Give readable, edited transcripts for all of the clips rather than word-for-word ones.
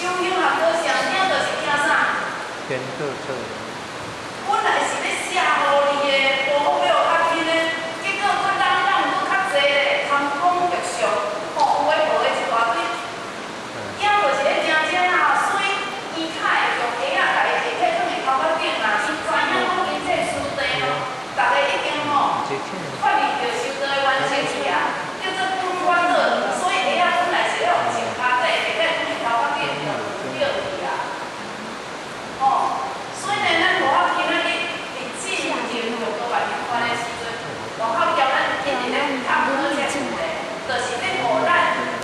修行學道上驚就是驚啥？天各測。本來是欲卸予你的，包袱欲予較輕的，結果閣擔擔閣較濟咧，貪講欲相，吼，有的無的一大堆。驚就是咧驚這啦，所以醫較會用鞋仔共伊提起囥佇頭殼頂啦，伊知影講伊這師弟吼，逐个已經吼發現著修道的原則去啊，叫做本煩惱，所以鞋仔本來是咧予穿跤底，提起囥佇頭殼頂就掉去啊。吼，所以呢，咱無法今仔日佇進入六道萬行觀的時陣，外口交咱一直咧探討這個問題，就是咧予咱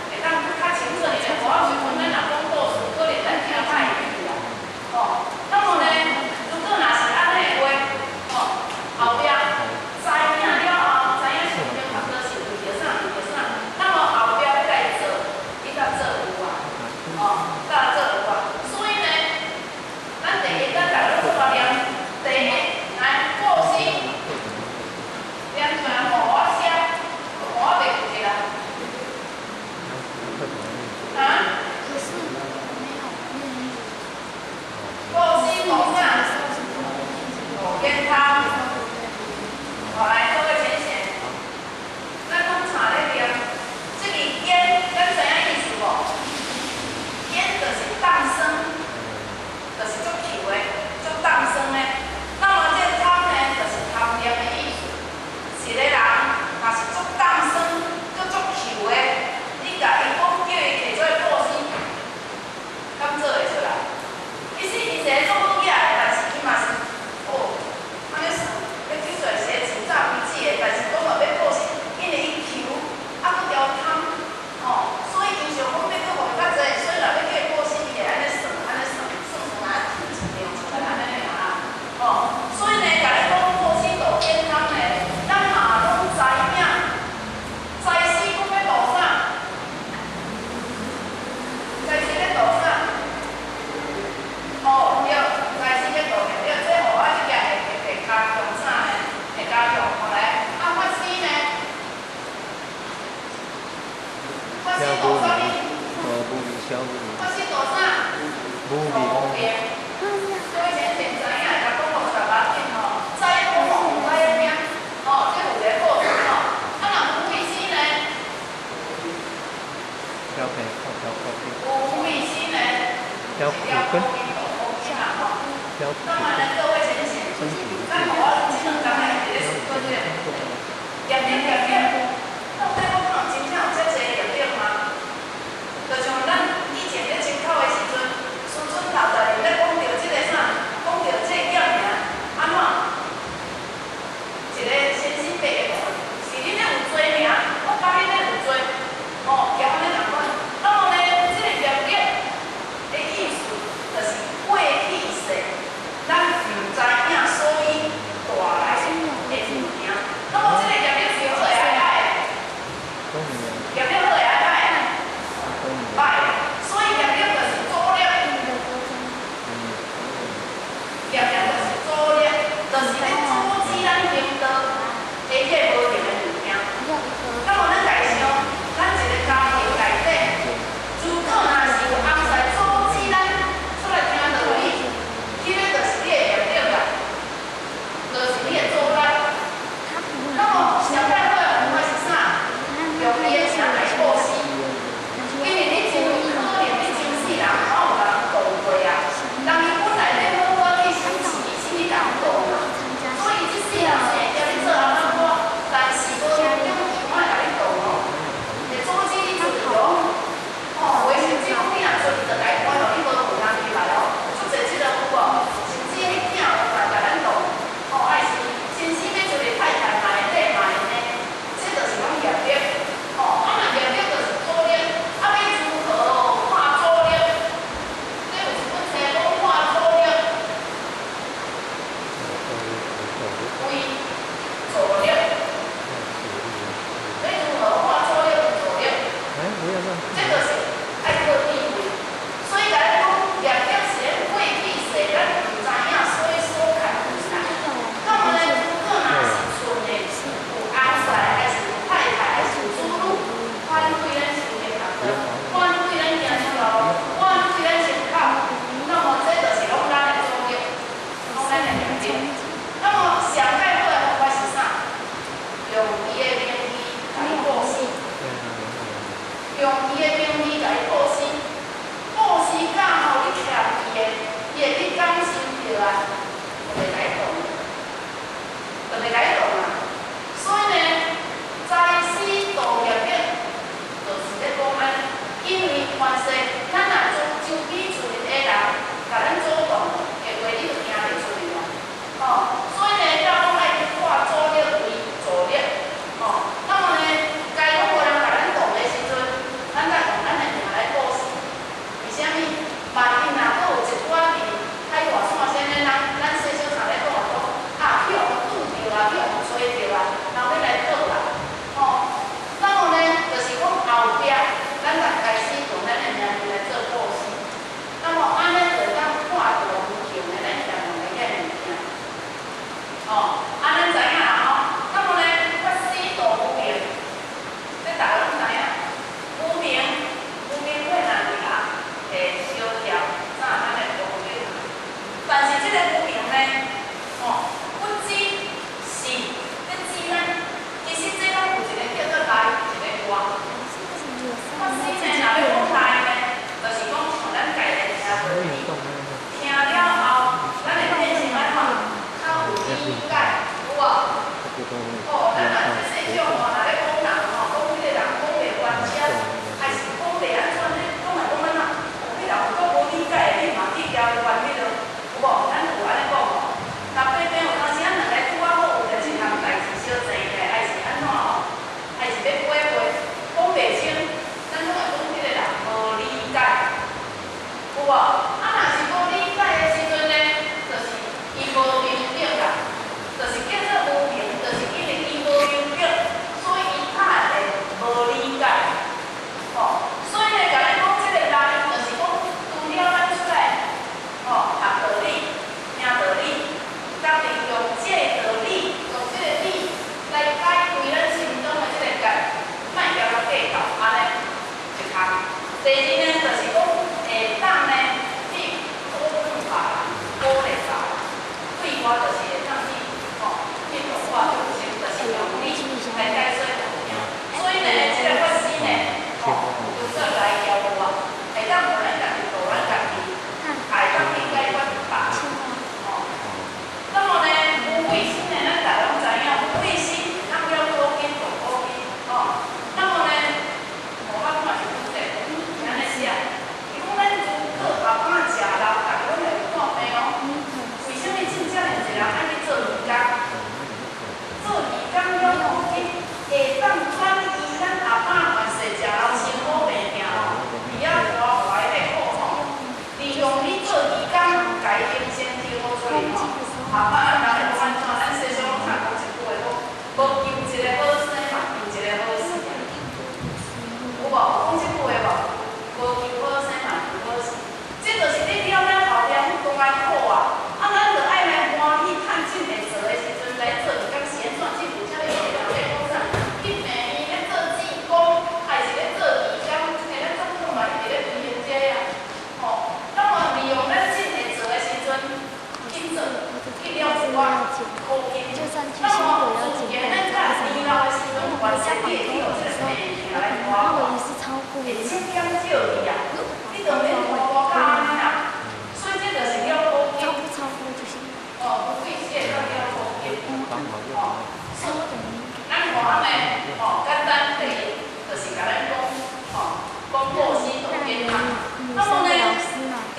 會當較清楚，因為無法時陣咱若講故事，可能咱聽歹去啦。吼，那麼呢，如果若是按呢的話，吼，後壁知影了後，知影修行學道是為著啥，為著啥，那麼後壁欲來做，伊才做有啊，吼，才做有啊。所以呢，咱第一，咱逐个攏出來念，第一，來布施，念出來予我寫，予我袂記得啦。啊？可是沒有念那個。布施度啥？度煙貪。好，來，各位淺顯，咱攏查咧念，這個煙，咱知影意思無？煙就是蕩生，就是足抾的，足蕩生的。那麼這個貪呢，就是貪念的意思。一個人若是足蕩生，閣足抾的，你共伊講叫伊提出來布施，敢做會出來？其實伊是個做好囝的，但是伊嘛是哦，按呢算，欲提出來是個真早開始的，但是講話欲布施，因為伊抾，啊，閣著貪，吼，所以伊想講欲閣予伊較濟，所以若欲叫伊布施，伊會按呢算，按呢算，算算啊，提一張出來，按呢爾啊，吼，所以呢，共你講布施度煙貪呢，咱嘛攏知影，知死講欲度啥？知死欲度啥？哦，對，知死欲度對，這予我這件會加強啥呢？會加強，後來，啊，法師呢？法師度啥物？哦，無明小無明。法師度啥？無無明。明。各位淺顯知影，共講予出來無要緊吼，知講予知影，吼，這有一個過程吼。啊，若無畏施呢？小平，小苦根。無畏施呢？小苦根。小苦那麼呢，各位淺顯，咱予我這兩工來佇咧思考這個問題。業力業力，到底我講真正有遮濟業力嗎？就像咱以前咧清口的時陣，師尊頭在咧講著這個啥，講著這個業名，按怎？一個先生白的是恁咧有罪名，我共恁咧有罪，吼，共按呢仝款。那麼呢，這個業力的意思，就是過去世咱毋知影，所以帶來的物件。那麼這個業力是好的還歹的？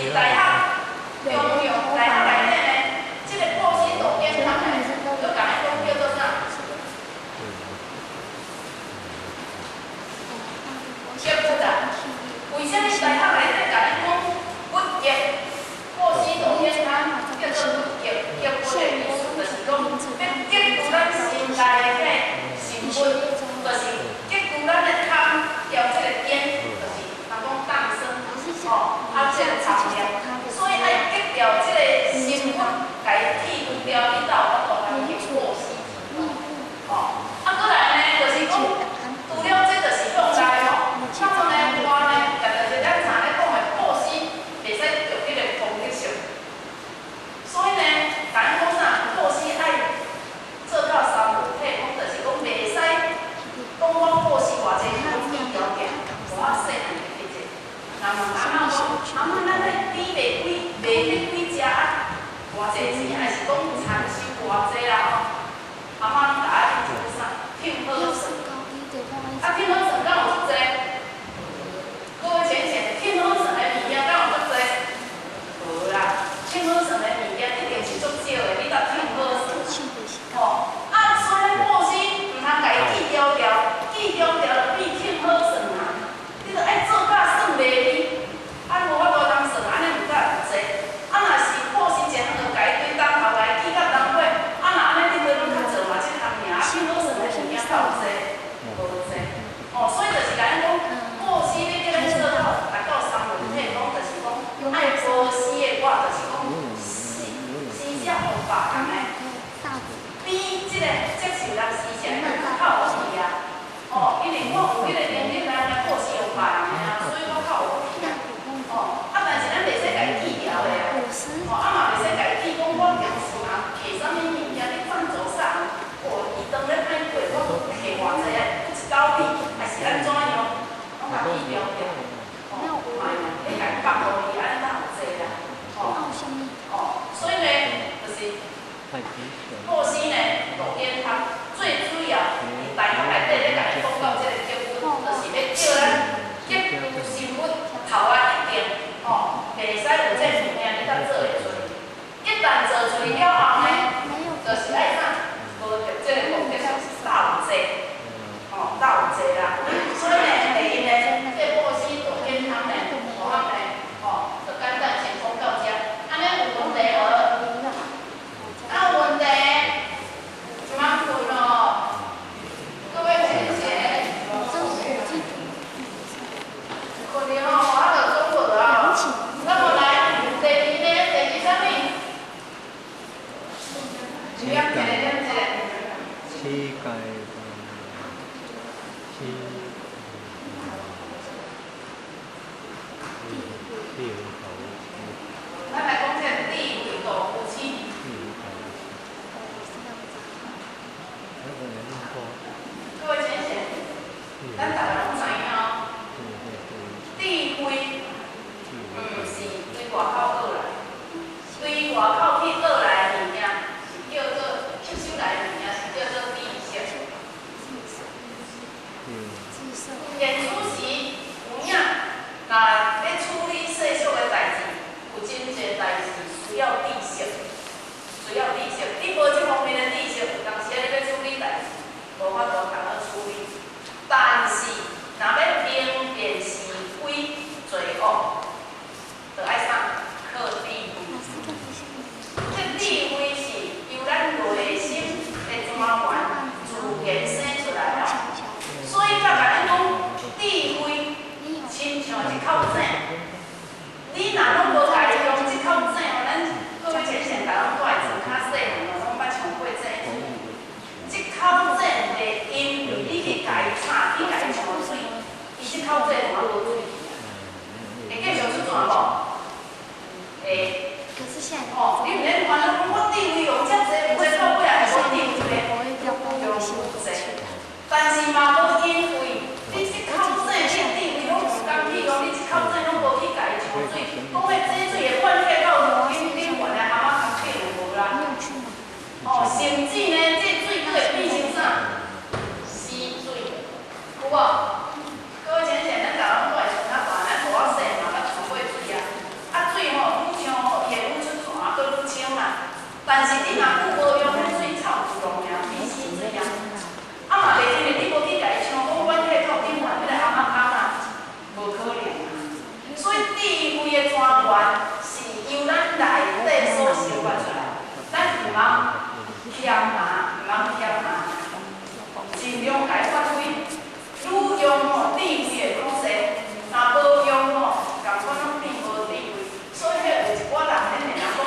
伫大學中用大學內底呢，這個布施度減貪呢，閣共伊講叫做啥？結佛啊！為啥物大學內底共你講佛業布施度減貪叫做佛業？結佛的意思就是講，欲結除咱心內的彼個心佛，就是結除咱的貪掉這個見，就是人講當生，吼，啊這個貪念，所以愛結掉這個心佛，共伊剔除掉，你才有法度通去布施。吼，啊，閣來呢，就是講，除了這就是向內吼，那麼呢，外呢，也就是咱常咧講的布施，袂使著彼個功德相。所以呢，共咱講啥？布施愛做到三無體空，就是講袂使講我布施偌濟，阮記條件，無我細漢就記者。若問阿嬤講，阿嬤，咱咧比袂幾，賣彼幾隻啊，偌濟錢，還是講禪修偌濟啦吼？阿嬤攏共我啉一句啥？聽好算。啊，聽好算敢有足濟？各位淺顯，聽好算的物件敢有足濟？無啦，聽好算的物件一定是足少的，你才聽好算。吼，啊，所以咱布施毋通共伊記牢牢，記牢牢就變聽好算啊。你著愛做甲算袂離，啊，無法度通算，按呢毋才會濟。啊，若是布施一項就共伊對當頭共伊記到當尾，啊，若按呢你對攏較做嘛這項爾，啊，聽好算的物件較有濟，無濟。哦，所以就是共咱講，布施你叫咱做到達到三輪體空，就是講愛布施的我，就是講施施捨予別人的，比這個接受人施捨的較有福氣啊！哦，因為我有彼個能力來來布施予別人的啊，所以我較有福氣啊。哦，啊，但是咱袂使共伊記牢的啊。哦，啊嘛袂使共伊記講我平時啊，摕啥物物件去贊助啥人，哦，伊當咧歹過，我摕偌濟啊，一斗米，還是按怎樣，攏共記牢牢。哦，嘛你共伊放落去，按呢才有濟啦。哦，哦，所以呢，就是布施呢，度減貪，最主要，佇大學內底咧共伊講到這個結論，就是欲叫咱結除心佛頭仔一定，吼，袂使有這物件，你才做會出。一旦做出去了後呢，就是愛啥？無著這個功德大有濟，吼，大有濟啦。所以呢，第一呢，這個布施度減貪呢，我呢，吼，就簡單先講到這。按呢有問題無？啊，有問題？這馬睏咯，各位同學，睏去吼，我就總無啊。那麼來，第二呢？第二啥物？念一個，念一個。乞丐，乞，智慧頭。咱來講這個智慧度夫妻。各位淺顯，咱逐个攏知影哦。智慧毋是對外口學來，對外口去學來的物件是叫做吸收來的物件是叫做知識。現此時有影，若欲處理世俗的代誌，有真濟代誌需要知識，需要知識。你無這方面的知識，有當時啊，你欲處理代誌，無法度通好處理。但是，若欲明辨是非罪惡，就愛啥？靠智慧。這智慧是由咱內心的專緣自然生出來的。所以才共咱講，智慧親像一口井。你若攏無共伊用這口井吼，咱各位淺顯逐攏住佇村較細漢，攏捌沖過井水。這口井袂因為你去共伊插，去共伊沖水，伊這口井嘛無水去啊。會繼續出泉無？會。哦，你毋免煩惱講我智慧用遮濟，有的到尾也是無智慧的，用有濟。但是嘛，無因為你這口井，你智慧攏有工去用，你這口井攏無去共伊沖水，講彼井水會灌溉到頂頂懸的蛤仔殼頂有無啦？哦，甚至呢，這水閣會變成啥？死水，有無？各位淺顯，咱逐個攏住佇村仔大，咱無我細嘛捌沖過水啊。啊，水吼，的泉源是由咱內底所生發出來，咱毋通欠拿，毋通欠拿，盡量共伊發揮。愈用吼，智慧會愈濟；若無用吼，仝款攏變無智慧。所以彼有一寡人，恁會人講，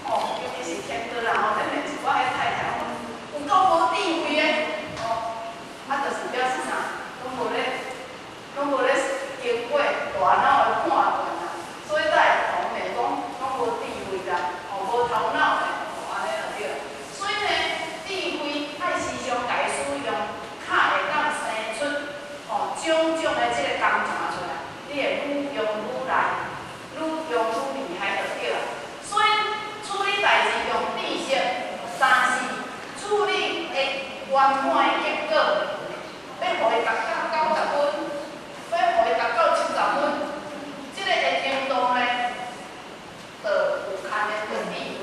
吼，尤其是天道人吼，恁會一寡彼太太吼，有夠無智慧的，吼，啊，就是表示啥？攏無咧經過大腦的判斷啦，所以才會講罵講攏無智慧啦，吼，無頭腦的，吼，按呢就對。所以呢，智慧愛時常共伊使用，較會當生出吼種種的這個工程出來。你會愈用愈來，愈用愈厲害就對啦。所以處理代誌用知識，三是處理會圓滿的結果，欲予伊達到90分，欲予伊達到70分，這个的程度呢，就有牽連著智慧。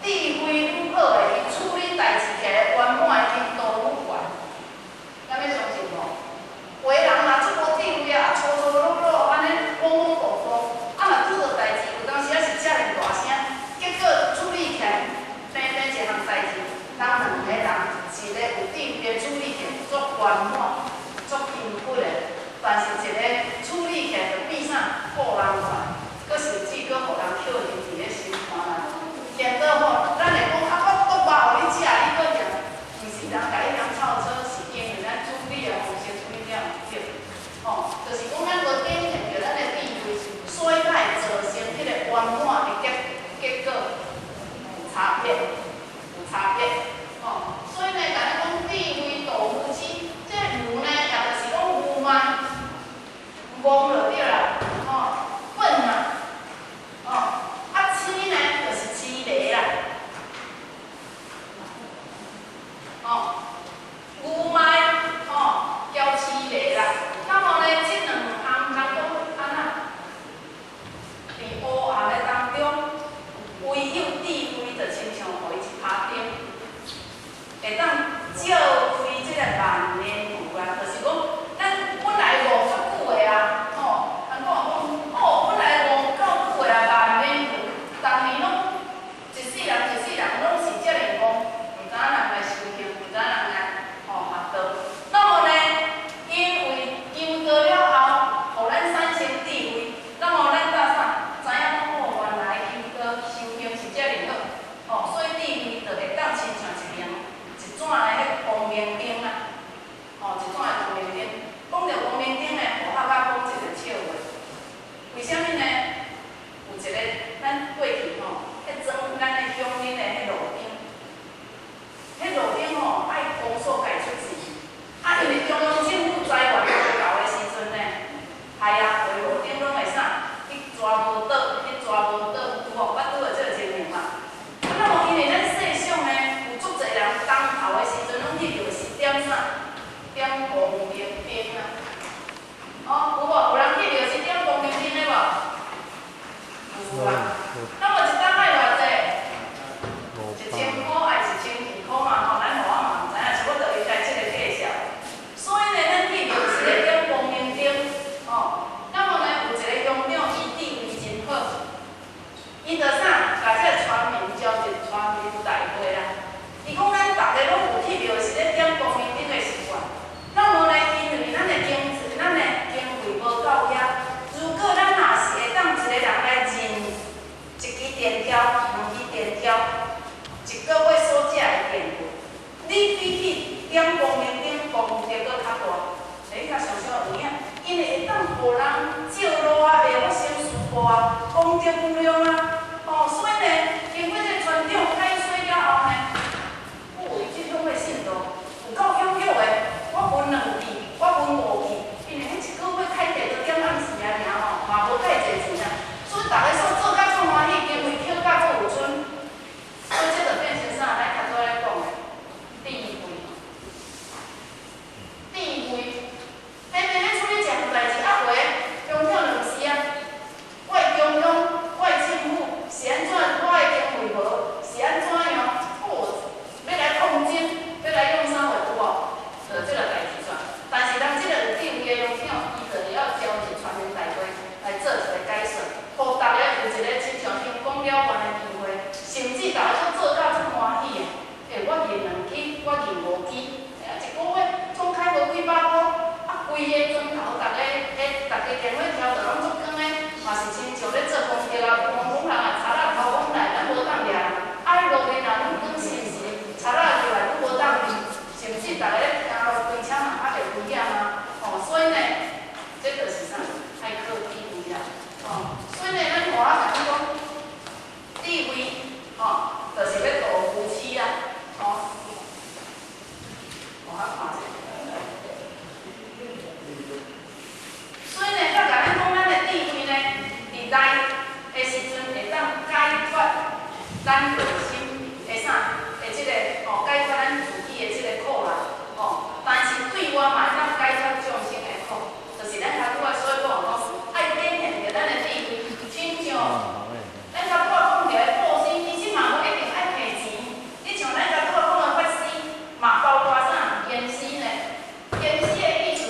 智慧愈好的，伊處理代誌起來圓滿的程度愈懸。敢欲相信無？有的人若足無智慧啊，粗粗魯魯按呢懵懵糊糊，啊若拄著代誌，有當時仔是遮爾大聲，結果處理起來，平平一項代誌，人兩个人，一個有智慧的處理起來足圓滿、足幸福的，但是一個處理起來就變啥顧人怨，閣甚至閣予人扣入佇咧心肝內。現在吼，咱會講啊，我毒肉予你食，你閣嫌，毋是人共你嫌臭臭，是因為咱處理的方式處理了毋對。吼，就是講咱無展現著咱的智慧，所以才會造成彼個圓滿的結果有差別，有差別。吼，所以呢，共咱講智慧導愚痴，這個愚呢，也就是講愚昧、戇就對啦，吼，笨啊，吼，啊痴呢，就是痴迷啦，吼，愚昧，吼，交痴迷啦。那麼呢，這兩項人講按怎？佇黑暗的當中，唯有智慧就親像予伊一跤燈，會當照開這個萬年霧啊。就是講，咱本來戇足久的啊，吼，人講講，哦，本來戇夠久的啊，萬年霧，逐年攏一世人一世人攏是遮爾戇，毋知影人來修行，毋知影人來吼學道。那麼呢，因為求道了後，予咱產生智慧，那麼咱才啥？知影講哦，原來求道修行是遮爾好，吼，所以智慧就會當親像一明一盞的彼光明燈啊，吼，一盞的光明燈。講著光明燈呢，我較捌講一個笑話。為啥物呢？有一個咱過去吼，彼裝咱的鄉恁的彼路燈，彼路燈吼愛公所家出錢，啊，因為中央政府財源無夠的時陣呢，係啊，畫路燈攏會啥？去抓無倒，去抓無倒，有無？捌拄著這個情形嘛？啊，那麼因為咱世上呢，有足濟人當頭的時陣攏去著是點啥？點光明燈啊！哦，有無？有人去著是點光明燈的無？有啦。那麼一冬愛偌濟？1000箍還是1200箍嘛？吼，咱互我嘛毋知影，是我著伊家這個介紹。所以呢，咱去廟是咧點光明燈，吼。那麼呢，有一個鄉長，伊智慧真好，伊就啥，共這個全民召集全民大會啦。伊講咱逐个攏有去廟是咧點光明燈的習慣。那麼呢，因為咱的經濟，咱的經費無夠遐，如果咱若是會當一個人來認一支電條、兩支電條，一個月所食的電費，你比起點光明燈功德閣較大。你較想想有影，因為會當予人照路啊，袂發生事故啊，功德無量啊。吼，所以呢，經過這個村長開洗了後呢，哦，伊這種的信徒有夠踴躍的，我分兩支，我分五支，因為彼一個月開電就點暗時啊爾吼，嘛無介濟錢啊，所以逐个煞做甲足歡喜，經費扣甲閣有剩，所以這就變成啥？咱較早咧講的智慧，智慧，平平咧處理一項代誌，啊有的鄉長兩時啊，怪中央，怪政府，做功德啊，有讲讲人啊，贼仔偷讲来，咱無當掠人，啊，彼路邊人攏轉是毋是？賊仔入來攏無當掠，是毋是？逐个咧行路開車嘛較袂危險啊？吼，所以呢，這就是啥？愛靠智慧啦，吼，所以呢，咱外口共你講，智慧，吼，就是欲度愚癡啦，吼。我較看者。所以呢，才共咱講，咱的智慧呢，佇內的時陣會當解脫咱內心的啥？的這個吼，解脫咱自己的這個苦啦，吼。但是對外嘛會當解脫眾生的苦，就是咱較拄仔所以講講，愛展現著咱的智慧，親像咱較拄仔講著的布施，其實嘛無一定愛摕錢。你像咱較拄仔講的法施，嘛包括啥？言施呢？言施的意思，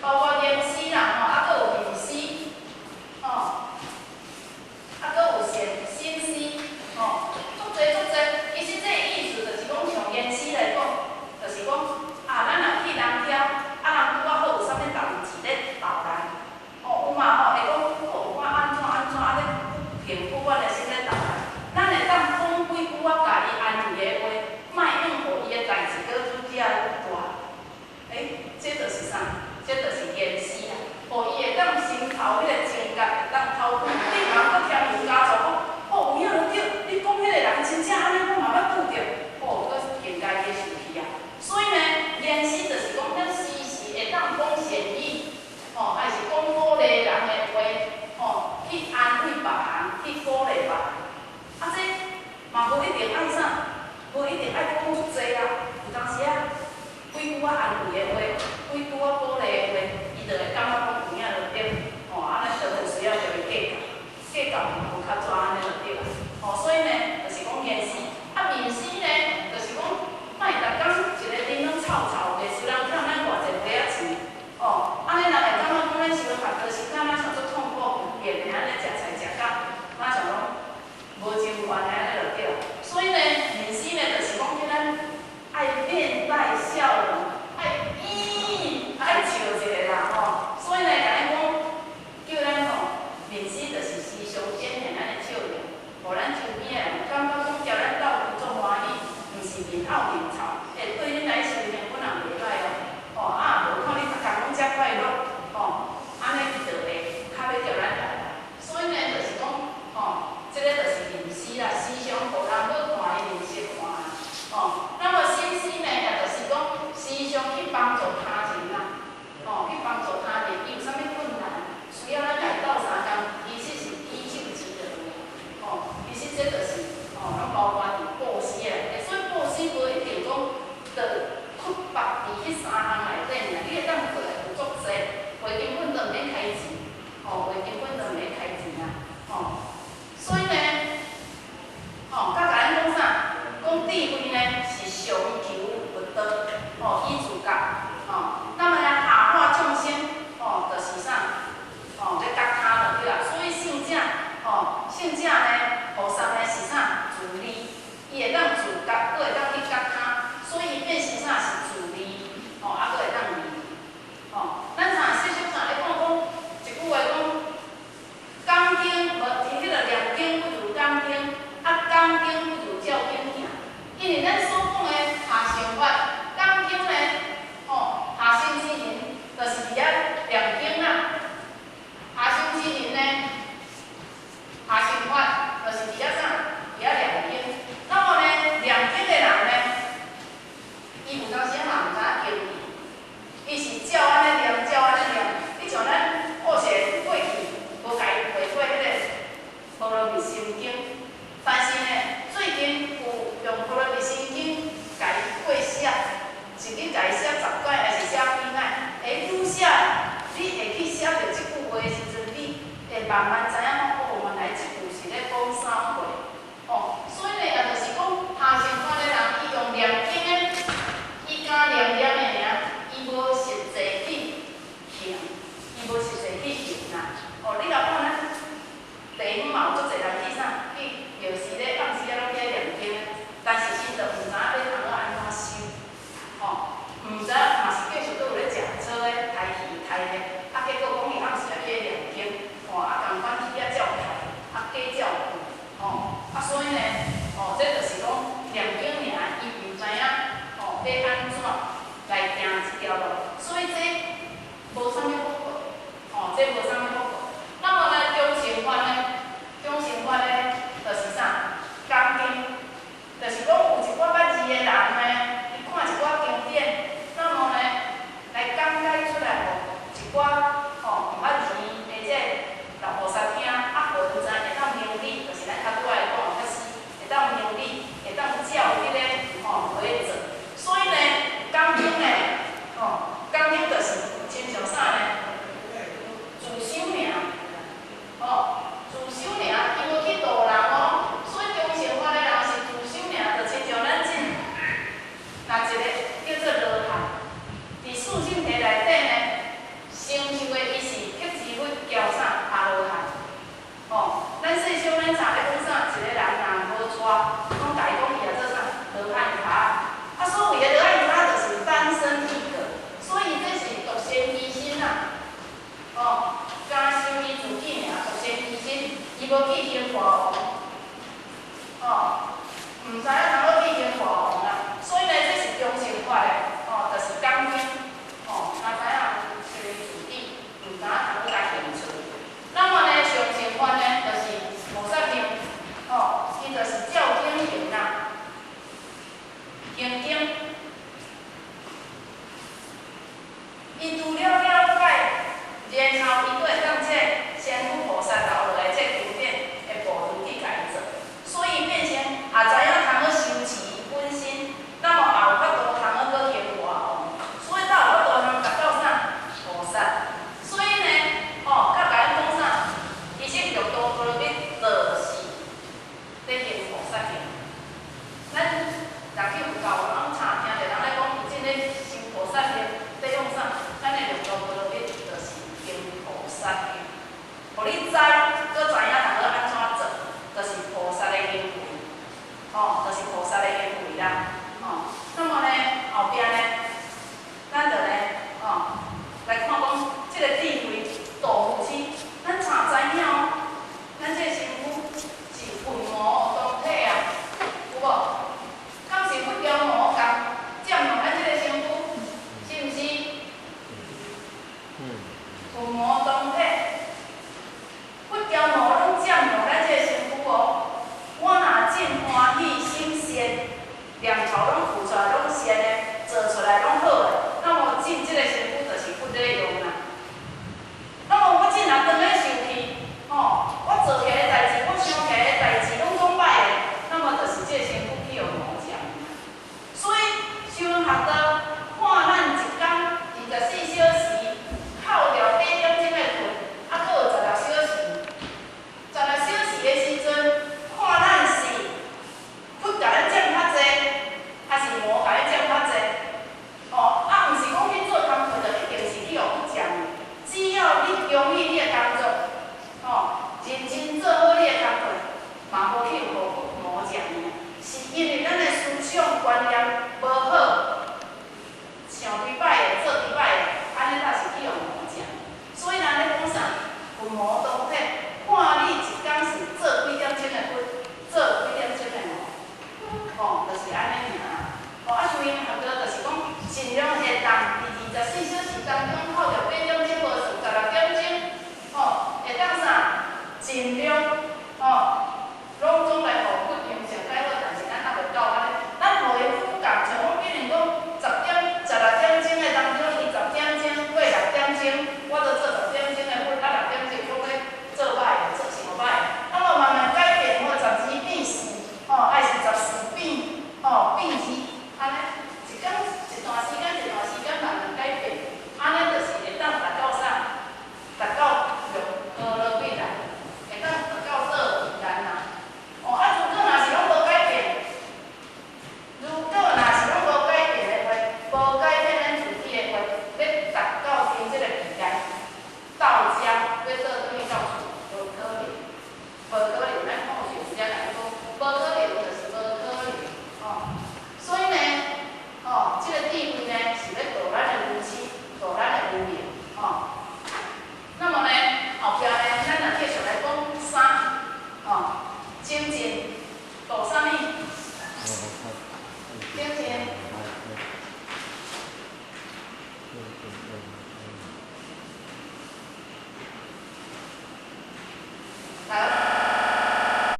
包括言施啦，吼，啊，閣有面施，吼，啊，閣有善心施，吼，足濟足濟。其實這個意思就是講，像言施來講，就是講啊，咱若去人遐，啊，人拄仔好有啥物代誌咧鬥咱，吼，有嘛吼會講，哦，我按怎按怎，啊咧不平不滿的心咧鬥咱，咱會當講幾句仔共伊安慰的話，莫用予伊的代誌閣愈惹愈大。欸，這就是啥？這就是言施啊，予伊會當心頭彼個情結會當透開。你毋通閣添油加醋講，哦，有影著對，你講彼個人真正按呢，我嘛捌拄著，哦，閣更加伊會生氣啊。所以呢，言施就是講咱時時會當講善語，吼，還是講鼓勵人的話，吼，去安慰別人，去鼓勵別人。啊，這嘛無一定愛啥，無一定愛講足濟啊，有當時啊，幾句仔安慰的話，幾句仔鼓勵的話，伊就會感覺講有影著對，吼，啊，咱就無需要共伊計較，計較嘛無較怎按呢就對啊。吼，所以呢，就是講言施，啊面施呢，就是講莫逐工一个面攏臭臭的，雖然欠咱偌濟塊仔錢，吼，按呢人會感覺講咱生活就是敢若像足痛苦不便的按呢食菜食甲，若像攏無情願的按呢就對。所以呢，面施呢，就是講叫咱愛面帶笑容，愛咦，愛笑一下啦吼。所以呢，共咱講，叫咱吼面施就是時常展現咱的笑容，予咱周邊的人感覺講踮咱鬥陣足歡喜，毋是面惫面臭，欸，對恁來修行本人袂歹哦。吼，啊，無看你逐工攏遮快樂，吼，按呢伊就會較欲共咱來啦。所以呢，就是講，吼，這個就是面施啦，時常予人欲看伊面色看啦，吼。那麼心施呢，也就是講時常去幫助他人啦，吼，去幫助他人，伊有啥物困難，需要咱共伊鬥相共，其實是舉手之勞的，吼。其實這就是吼，攏包括佇布施的內底，所以布施無一定講著屈縛佇彼三項內底爾，你會當做的有足濟，話根本都毋免開錢，吼，話根本都毋免開錢啊，吼。所以呢，吼，佮共咱講啥？講智慧呢是上求佛道，吼，以自覺，吼。那麼呢，下化眾生，吼，就是啥？吼，欲覺他就對啊。所以聖者，吼，聖者呢，菩薩呢是啥？自利，伊會當自覺，閣會當去覺他，所以伊變成啥？是自利，吼，啊，閣會當利，吼。咱若細小看咧看講，一句話講，講經無，彼個念經不如講經，啊，講經不如照經行。因為咱所講的下乘法，講經呢，吼，下乘之人就是佇遐念經啦。下乘之人呢，下乘法就是佇遐啥？佇遐念經。那麼呢，念經的人呢，伊有當時嘛毋知影經義，伊是照按呢念，照按呢念。你像咱過去過去無共伊背過彼個《波羅蜜心經》，但是呢，最近有用《波羅蜜心經》共伊過寫，一日共伊寫10擺，還是寫幾擺？欸，愈寫呢，啥咧講啥？一個人若無娶，攏共伊講伊來做啥？羅漢跤。啊，所謂的羅漢跤就是單身一個，所以這是獨善其身啊。哦，敢收伊自己爾，獨善其身，伊無去行大王。哦，毋知影通好去行大王啊。所以呢，這是中性法的，哦，就是講經，哦，若知影收伊自己，毋知影通好共行出。那麼呢，上乘法呢，就是菩薩行，哦，伊就是照經行啦，行經。伊除了了解，然後伊閣會當這先驅菩薩留落來這經典的部分去共伊做，所以變成也知影通好修持伊本身，那麼也有法度通好閣行大王，所以才有法度通達到啥菩薩。所以呢，哦，較共咱講啥？其實六度波羅蜜就是咧行菩薩行。咱若去佛教攏常聽著人咧講，伊真咧修菩薩行，咧用啥？咱的六度波羅蜜就是行菩薩行，予你知，閣知影通好按怎做，就是菩薩的行為，哦，就是菩薩的行為啦，哦。那麼呢，後壁呢，咱就呢，哦，來看講這個智慧度夫妻，咱常知影哦，咱這個身軀是雲魔當體啊，有無？敢是佛教魔共佔用咱這個身軀，是毋是？雲魔當體，佛教魔攏佔用咱這個身軀哦。我若真歡喜心善，念頭攏浮出來攏善的，做出來攏好的，那麼進這個身軀就是佛咧用啦。那麼我真若當咧受氣，吼，我做起來的代誌，我想起來的代誌攏總歹的，那麼就是這個身軀去予魔佔。所以修學道，看咱一工24小時，扣掉八點鐘的睏，啊，閣有16小時。16小時的時陣，看咱是佛共咱佔較濟，還是魔共咱佔較濟？哦，啊，毋是講去做工課就一定是去予佛佔的。只要你忠於你的工作，吼，認真做好你的工課，嘛無去予佛魔佔的。是因為咱的思想觀念無好，想規擺的，做規擺的，按呢才是去予魔佔。所以人咧講啥？佛魔當體，看你一工是做幾點鐘的佛，做幾點鐘的魔，吼，就是按呢爾。吼，啊，修行學道就是講，盡量會當佇24小時當中，扣掉八點鐘無算，16點鐘，吼，會當啥？盡量